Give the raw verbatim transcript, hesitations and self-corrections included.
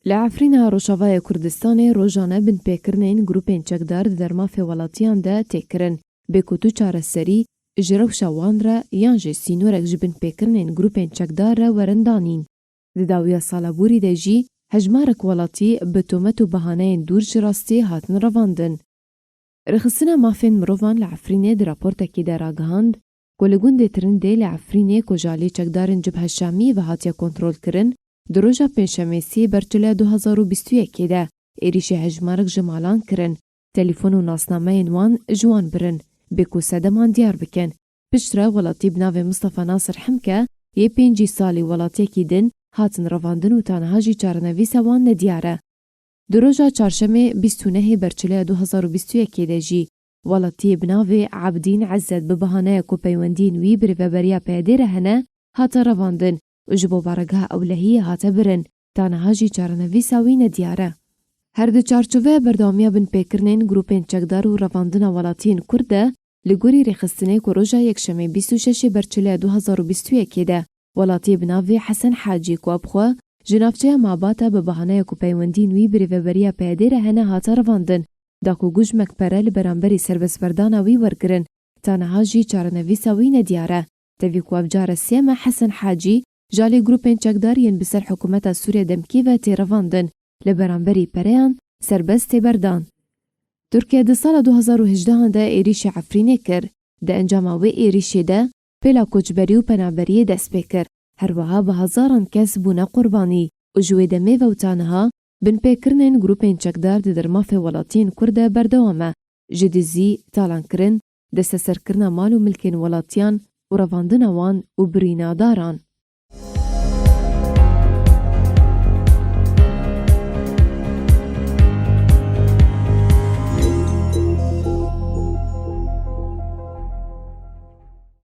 Li Efrîna Rojavayê Kurdistanê rojane binpêkirinên grûpên çekdar di dermafê welatiyan de tê kirin, bê ku tu çareserî ji rewşa wan re yan jî sînorek ji binpêkirinên grûpên çekdar re werin danîn. Di dawiya sala borî de jî hejmarek welatî bi tomet û bahaneyên dûr ji rastî hatin revandin. Rêxistina Mafên Mirovan li Efrînê di raportekê de ragihand ku li gundê Tirindê li Efrînê ku ji alî çekdarên Cibha Şamî ve hatiye kontrolkirin, di roja Pêncşemê sê Berçile du hezar û bîst û yekê de êrîşê hejmarek ji malan kirin, telefon û nasnameyên wan ji wan birin, bê ku sedeman diyar bikin. Piştre welatî bi navê Mistefa Nasir Hemke yê pêncî salî welatiyekî din hatin revandin û ta niha jî çarenivîsa wan nediyar e. Di roja çarşemê bîst û nehê Berçileya du hezar û bîst û yekê de jî welatiyê bi navê Ebdîn Ezzet bi bahaneya ku peywendiyên wî bi rêveberiya P Y D'ê re hene, hate revandin û ji bo baregeha ewlehiyê hate birin, ta niha jî çarenivîsa wî nediyar e. Her di çarçoveya berdewamiya binpêkirinên grûpên çekdar û revandina welatiyên Kurd de, li gorî rêxistinê ku roja Yekşemê bîst û şeşê Berçileya du hezar û bîst û yekê de welatiyê bi navê Hesen Hacî ku bi xwe ji navçeya Mabata bi bahaneya ku peywendiyên wî bi rêveberiya P Y D'ê re hene hate revandin, da ku gujmek pere li beramberî serbestberdana wî wergirin, ta niha jî çarenivîsa wî nediyar e. Tevî ku ev cara sêyem e Hesen Hacî ji alî grûpên çekdar yên bi ser hikûmeta Sûriye demkî ve tê revandin, li beramberî pereyan serbest tê berdan. Tirkiye di sala du hezar û hejdehan de êrîşê Efrînê kir. Di encama wê êrîşê de pêla koçberî û penaberiyê dest pê kir. Her wiha bi hezaran kes bûne qurbanî û ji wê demê ve û ta niha binpêkirinên grûpên çekdar di dermafê welatiyên Kurd de berdewam e. Ji dizî, talankirin, desteserkirina mal û milkên welatiyan û revandina wan û birîna daran.